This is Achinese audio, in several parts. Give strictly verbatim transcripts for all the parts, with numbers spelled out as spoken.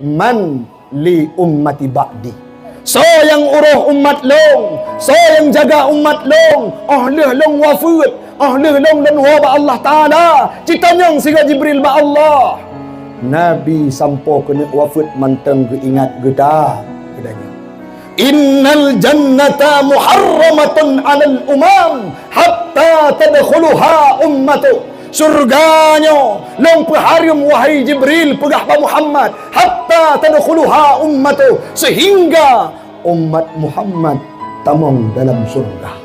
"Man li ummati ba'di?" Soe nyang uroh umat lôn? Soe nyang jaga umat lôn? Óh lheueh lôn wafeuet, óh lheueh lôn lôn woe bak Allah Taala. Citanyong sigoe Jibril bak Allah. Nabi sampoe keuneuk wafeuet mantong geuingat geuta, geutanyong, "Innal jannata muharramatun 'alal umam hatta tadkhuluha ummatu." Syurga nyoe lôn peuhareuem, wahai Jibril, peugah bak Muhammad, "hatta tadkhuluha ummatu," sehingga umat Muhammad tamong dalam syurga.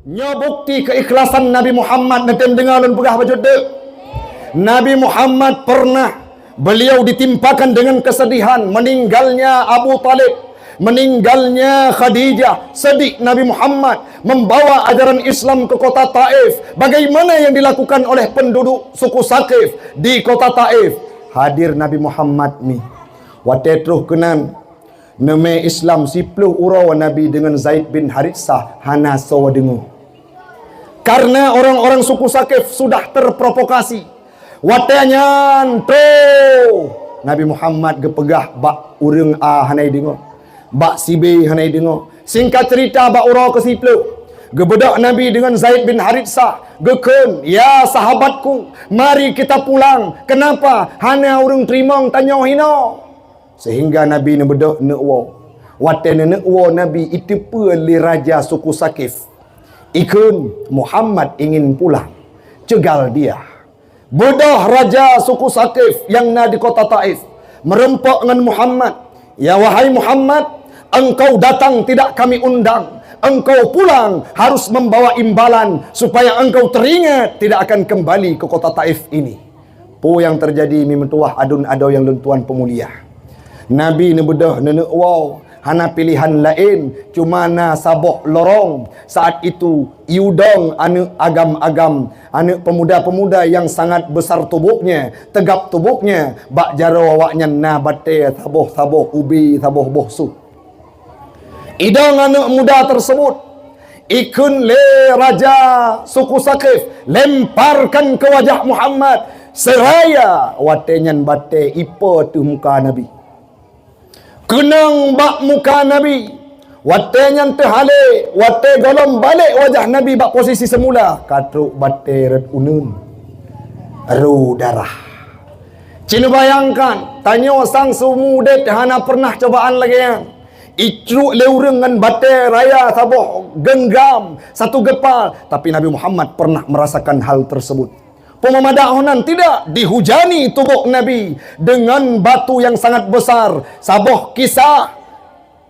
Nyoe bukti keikhlasan Nabi Muhammad, neutem deungoe lôn peugah bacut deuek. Nabi Muhammad pernah, beliau ditimpakan dengan kesedihan meninggalnya Abu Talib, meninggalnya Khadijah. Sedih Nabi Muhammad membawa ajaran Islam ke kota Taif. Bagaimana yang dilakukan oleh penduduk suku Saqif di kota Taif? Hadir Nabi Muhammad mi. Watée troh keunan, neumé Islam siplôh uroe Nabi deungon Zaid bin Haritsah hana soe deungoe. Karena orang-orang suku Saqif sudah terprovokasi. Watée nyan troh Nabi Muhammad geupeugah bak ureuëng A hana deungoe, bak si B hana deungoe. Singkat cerita, bak uroe keusiplôh, geubeudôh Nabi deungon Zaid bin Haritsah, geukheun, "Ya sahabatku, mari kita pulang. Kenapa hana ureuëng teurimong tanyoe hinoe?" Sehingga Nabi neubeudôh neuk woe. Watée neuneuk woe Nabi, iteupeue lé raja suku Saqif, ikheun, "Muhammad ingin pulang. Cegah dia." Beudôh raja suku Saqif nyang na di kota Taif, meurumpok ngon Muhammad, "Ya wahai Muhammad, engkau datang tidak kami undang. Engkau pulang harus membawa imbalan supaya engkau teringat tidak akan kembali ke kota Taif ini." Peue nyang teujadi, mi meutuwah aduen adoe nyang lôn tuan peumulia? Nabi neubeudôh neuneuk woe, hana pilehan laén, cuma na saboh lorong. Saat itu, Yudong, aneuëk agam-agam, aneuëk pemuda-pemuda nyang sangat besar tubuhnya, tegap tubuhnya, bak jaroe awaknyan na batée saboh-saboh ubi, saboh boh su. Idong aneuëk muda tersebut, ikheun lé raja suku Saqif, lemparkan ke wajah Muhammad, seraya watée nyan batée ipo teuh muka Nabi. Keunong bak muka Nabi, watée nyan teuhalé, watée gohlom balek wajah Nabi bak posisi semula, ka trok batée rot uneuen, ru darah. Ci neubayangkan, tanyoe sang seumeu udeb hana pernah cobaan lagée nyan. Icruk lé ureuëng ngon batée raya saboh genggam, satu geupa, tapi Nabi Muhammad pernah merasakan hal tersebut. Peumada honan tidak dihujani tuboh Nabi dengan batu yang sangat besar, saboh kisah.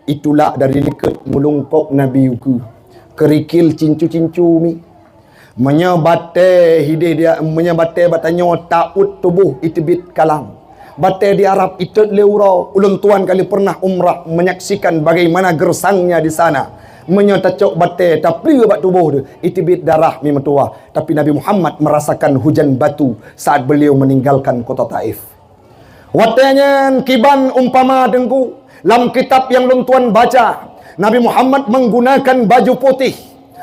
Itulak dari likot meulungkok Nabi ukeue, keurikil cincu-cincu mi. Meunyoe batée hideh dia, meunyoe batée bak tanyoe taôt tuboh iteubiet kalang. Batée di Arab itot lé uroe, ulôn tuan kali pernah umrah menyaksikan bagaimana gersangnya di sana. Meunyoe tacok batée tapleue bak tuboh teuh, iteubiet darah mi meutuwah. Tapi Nabi Muhammad merasakan hujan batu saat beliau meninggalkan kota Taif. Watée nyan kiban umpama Teungku, lam kitab nyang lôn tuan baca, Nabi Muhammad menggunakan baju putih.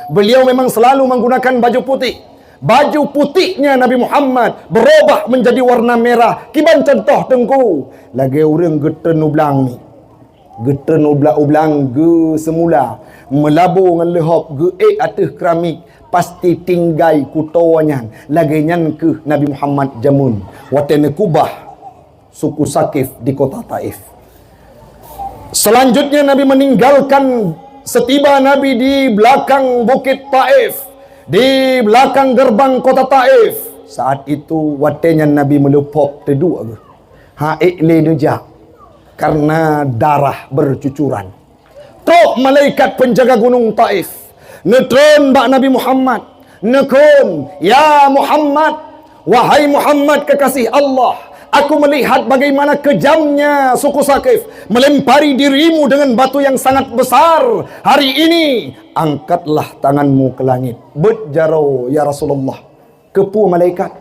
Beliau memang selalu menggunakan baju putih. Baju putihnya Nabi Muhammad berubah menjadi warna merah. Kiban contoh Teungku, lagée ureuëng geutreun u blang mi. Geutreun u bla-, u blang geuh semula, meulabô ngon leuhob, geuék ateueh keramik, pasti tinggai kutoe nyan. Lagée nyan keuh Nabi Muhammad jameun watée neukubah suku Saqif di kota Taif. Selanjutnya Nabi meninggalkan, setiba Nabi di belakang bukit Taif, di belakang gerbang kota Taif. Saat itu watée nyan Nabi meuleuphob teuduek geuh. Hana ék lé neujak, karena darah bercucuran. Trok malaikat penjaga gunong Taif, neutreun bak Nabi Muhammad, neukheun, "Ya Muhammad, wahai Muhammad kekasih Allah, aku melihat bagaimana kejamnya suku Saqif melempari dirimu dengan batu yang sangat besar. Hari ini, angkatlah tanganmu ke langit." Beuet jaroe, ya Rasulullah. Keupeue malaikat?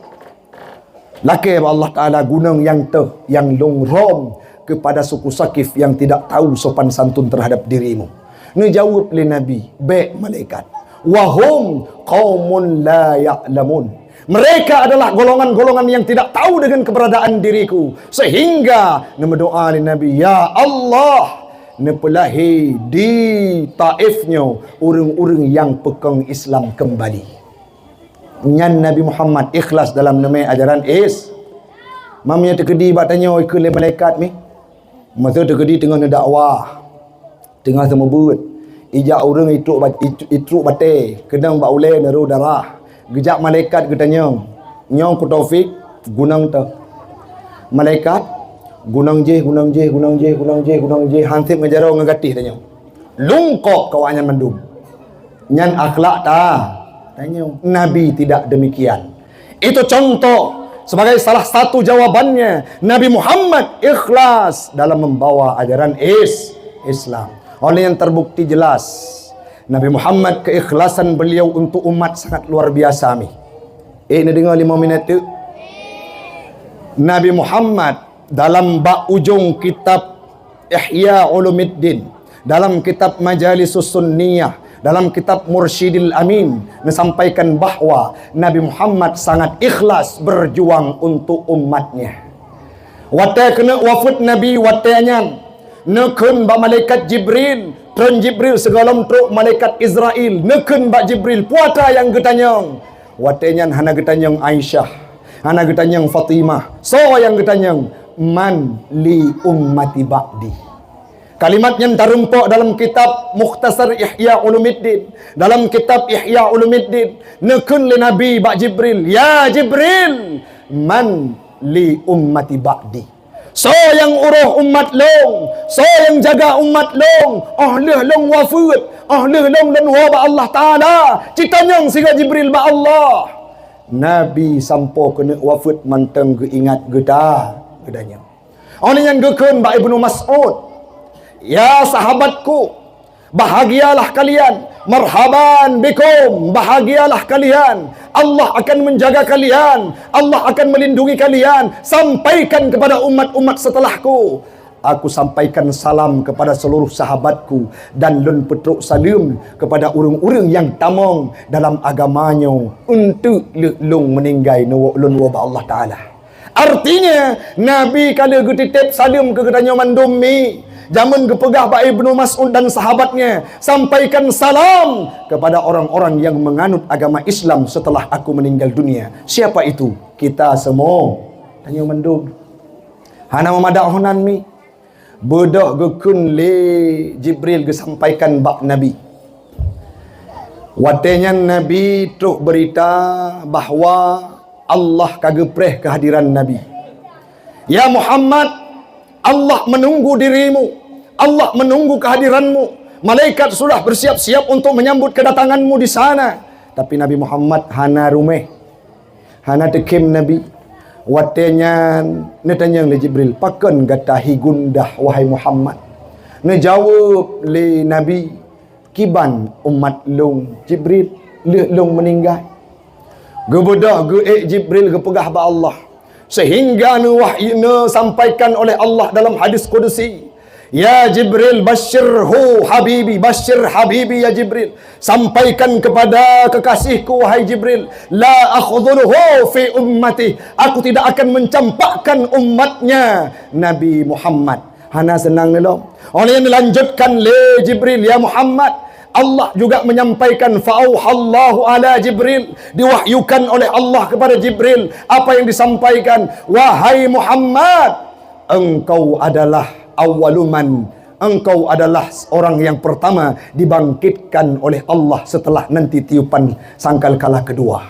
Lakée bak Allah Taala gunong nyang teuh nyang lôn rhom kepada suku Saqif yang tidak tahu sopan santun terhadap dirimu. Neujaweueb lé Nabi, "Bék malaikat. Wa hum qaumun la ya'lamun. Mereka adalah golongan-golongan yang tidak tahu dengan keberadaan diriku, sehingga neumeudoa lé Nabi, "Ya Allah, neupeulahé di Taif nyoe ureuëng-ureuëng nyang peukong Islam keumbali." Nyan Nabi Muhammad ikhlas dalam neumé ajaran is. Mam nyang teukeudi bak tanyoe ikeu lé malaikat mi. Masa teukeudi teungoh neudakwah, teungoh seumeubeuet, ijak ureuëng itrok bat-, it-, itrok batée, keunong bak ulée neuro darah. Geujak malaikat geutanyong, "Nyoe ku Taufik, gunong teuh." Malaikat, "Gunong jih, gunong jih, gunong jih, gunong jih, gunong jih, hanseb ngon jaroe ngon gatéh tanyong." Lungkok keu awaknyan mandum. Nyan akhlak ta-, tanyoe. Nabi tidak demikian. Itu contoh sebagai salah satu jawabannya Nabi Muhammad ikhlas dalam membawa ajaran is-, Islam. Oleh yang terbukti jelas, Nabi Muhammad keikhlasan beliau untuk umat sangat luar biasa mi. Eh, neudeungoe lima minit tu. Nabi Muhammad dalam bak ujong kitab Ihya Ulumuddin, dalam kitab Majalisus Sunniyah, dalam kitab Mursyidil Amin, neusampaikan bahwa Nabi Muhammad sangat ikhlas berjuang untuk umatnya. Watée keuneuk wafeuet Nabi, watée nyan, neukheun bak malaikat Jibril, tron Jibril sigohlom trok malaikat Izrail, neukheun bak Jibril, "Peue atra nyang geutanyong?" Watée nyan hana geutanyong Aisyah, hana geutanyong Fatimah. Soe nyang geutanyong? "Man li ummati ba'di?" Kalimat nyan tarumpok dalam kitab Mukhtasar Ihya Ulumuddin. Dalam kitab Ihya Ulumuddin, neukheun lé Nabi bak Jibril, "Ya Jibril, man li ummati ba'di?" Soe nyang uroh umat lôn, soe nyang jaga umat lôn, óh lheueh lôn wafeuet, óh lheueh lôn lôn woe bak Allah Taala, citanyong sigoe Jibril bak Allah. Nabi sampoe keuneuk wafeuet mantong geuingat geuta-, geutanyong. Óh lheueh nyan geukheun bak Ibnu Mas'ud, "Ya sahabatku, bahagialah kalian, marhaban bikum, bahagialah kalian. Allah akan menjaga kalian, Allah akan melindungi kalian. Sampaikan kepada umat-umat setelahku." Aku sampaikan salam kepada seluruh sahabatku dan lôn peutrok saleuem kepada ureuëng-ureuëng nyang tamong dalam agama nyoe eunteuk lheueh lôn meuninggai neuwoe lôn woe bak Allah Taala. Artinya, Nabi ka lheueh geutitép saleuem keu geutanyoe mandum mi. Jameun geupeugah bak Ibnu Mas'ud dan sahabatnya, "Sampaikan salam kepada orang-orang yang menganut agama Islam setelah aku meninggal dunia." Siapa itu? Kita semua. Tanyoe mandum. Hana meumadah honan mi. Beudôh geukheun lé Jibril geusampaikan bak Nabi. Watée nyan Nabi trok beurita bahwa Allah ka geupreh keuhadiran Nabi. "Ya Muhammad, Allah menunggu dirimu, Allah menunggu kehadiranmu. Malaikat sudah bersiap-siap untuk menyambut kedatanganmu di sana." Tapi Nabi Muhammad hana ruméh. Hana teukhém Nabi. Watée nyan neutanyong lé Jibril, "Pakon gata hi gundah, wahai Muhammad?" Neujaweueb lé Nabi, "Kiban umat lôn, Jibril, lheueh lôn meuninggai?" Geubeudôh geuék Jibril geupeugah bak Allah, sehingga neuwahyu, neusampaikan oleh Allah dalam hadis kudusi, "Ya Jibril, basyirhu habibi, basyir habibi ya Jibril. Sampaikan kepada kekasihku, wahai Jibril, la akhdhuluhu fi ummati. Aku tidak akan mencampakkan umatnya Nabi Muhammad." Hana seunang lom. Oleh neulanjutkan lé Jibril, "Ya Muhammad, Allah juga menyampaikan, fa auhallahu ala Jibril, diwahyukan oleh Allah kepada Jibril." Apa yang disampaikan? "Wahai Muhammad, engkau adalah awwaluman, engkau adalah orang yang pertama dibangkitkan oleh Allah setelah nanti tiupan sangkakala kedua."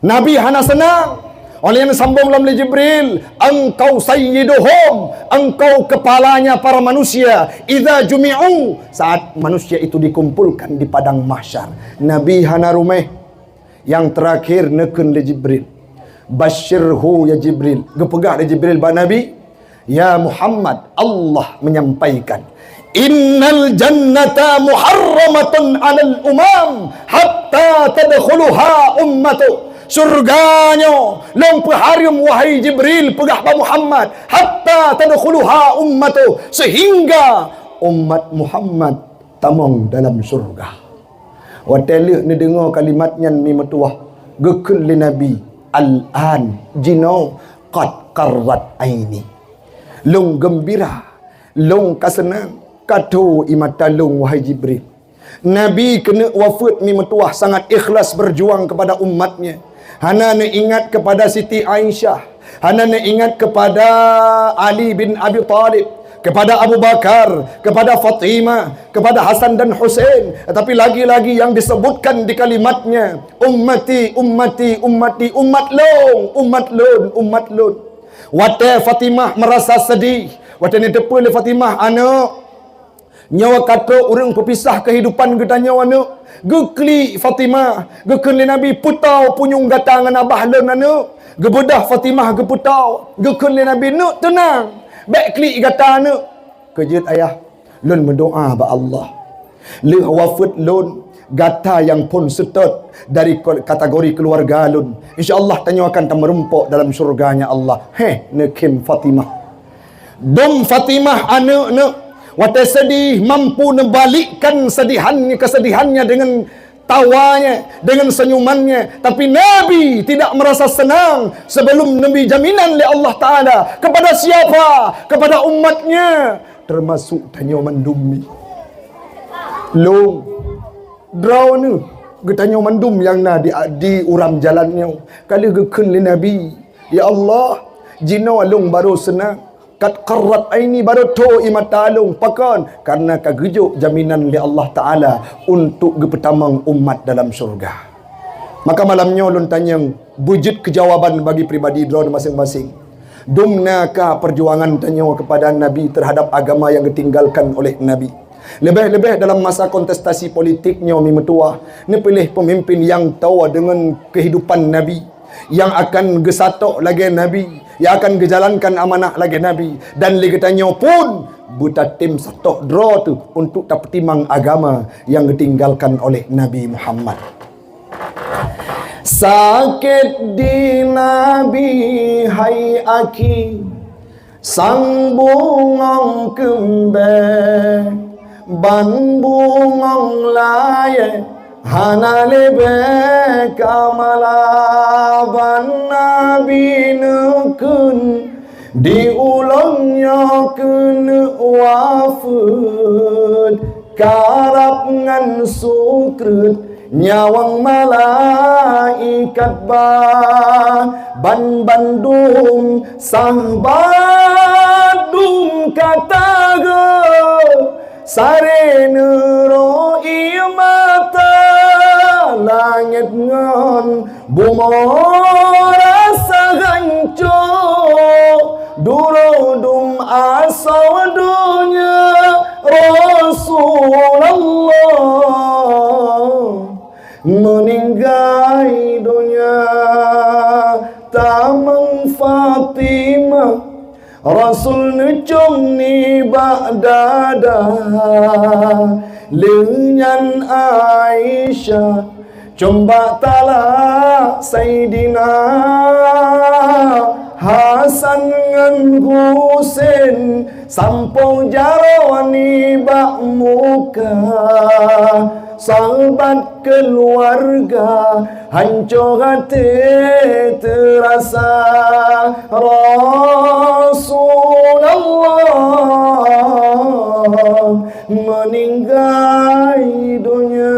Nabi hana seunang. Oleh nyan sambong lom lé Jibril, "Engkau sayyiduhum, engkau kepalanya para manusia, idza jumi'u, saat manusia itu dikumpulkan di padang mahsyar." Nabi hana ruméh. Nyang teurakhir neukheun lé Jibril, "Basyirhu ya Jibril." Geupeugah lé Jibril bak Nabi, "Ya Muhammad, Allah menyampaikan, innal jannata muharramatun alal umam hatta tadkhuluha ummatu." Syurga nyoe lôn peuhareuem, wahai Jibril, peugah bak Muhammad, "hatta tadkhuluha ummatu," sehingga umat Muhammad tamong dalam syurga. Watée lheueh neudeungoe kalimat nyan mi meutuwah, geukheun lé Nabi, "Al-an, jinoe, qad qarrat aini." Lôn geumbira, lôn ka seunang, ka tho ie mata lôn, wahai Jibril. Nabi keuneuk wafeuet mi meutuwah sangat ikhlas berjuang kepada umatnya. Hana neuingat kepada Siti Aisyah, hana neuingat kepada Ali bin Abi Thalib, kepada Abu Bakar, kepada Fatimah, kepada Hasan dan Husain, tetapi lagi-lagi yang disebutkan di kalimatnya, "Ummati, ummati, ummati, umat lôn, umat lôn, umat lôn." Watée Fatimah merasa sedih, watée neuteupeue lé Fatimah, "Aneuëk, nyoe ka trok ureuëng peupisah keuhidupan geutanyoe, aneuëk." Geuklik Fatimah, geukheun lé Nabi, "Peutau punyueng gata ngon abah lôn, aneuëk." Geubeudoh Fatimah geupeutau, geukheun lé Nabi, "Neuk teunang, bék klik gata, aneuëk." "Keujeuet, Ayah, lôn meudoá bak Allah, lheueh wafeuet lôn, gata nyang phon seutôt dari ko-, kategori keuluwarga lôn. Insya Allah, tanyoe akan tameurumpok dalam syurga-Nya Allah." Heh, neukhém Fatimah. Dum Fatimah aneuëk-neuëk, watée sedih, mampu neubalikkan sedihannya, kesedihannya dengan tawanya, dengan senyumannya. Tapi Nabi tidak merasa senang sebelum Nabi jaminan lé Allah Taala. Kepada siapa? Kepada umatnya. Termasuk tanyoe mandum mi. Lôn, droeneueh, geutanyoe mandum nyang na di, di uram jalan nyoe. Ka lheueh geukheun lé Nabi, "Ya Allah, jinoe lôn barô seunang. Qad qarrat aini, barô tho ie mata lôn." Pakon? Karena ka geujok jaminan lé Allah Taala untuk geupeutamong umat dalam syurga. Maka malam nyoe lôn tanyong, beujeuet keujawaban bagi pribadi droeneueh maséng-maséng. Dum na ka perjuangan tanyoe kepada Nabi terhadap agama yang ditinggalkan oleh Nabi. Leubeh-leubeh dalam masa kontestasi politik nyoe mi meutuwah, neupiléh peumimpin nyang toe deungon keuhidupan Nabi, nyang akan geusatok lagée Nabi, nyang akan geujalankan amanah lagée Nabi, dan lé geutanyoe pun beutatem satok droe teuh untuk tapeutimang agama nyang geutinggalkan oleh Nabi Muhammad. Sakét di Nabi hai akhi, sang bungöng keumbée, ban bungöng layée hana leubeh kamala. Ban Nabi neukheun, di ulôn nyoe keuneuk wafeuet, karab ngon sukreut nyawöng malaikat ba. Ban bandum sahabat dum ka tagoe, saré neurô ie mata, langét ngon bumoe rasa hanco, duroe dum asoe donya Rasulullah meuninggai donya. Tamong Fatimah, Rasul neucöm nibak dada, lheueh nyan Aisyah cöm bak talak Saidina Hasan ngon Husen, sampoe jaroe nibak muka. Sahabat keuluwarga hanco até teurasa, Rasulullah meuninggai donya.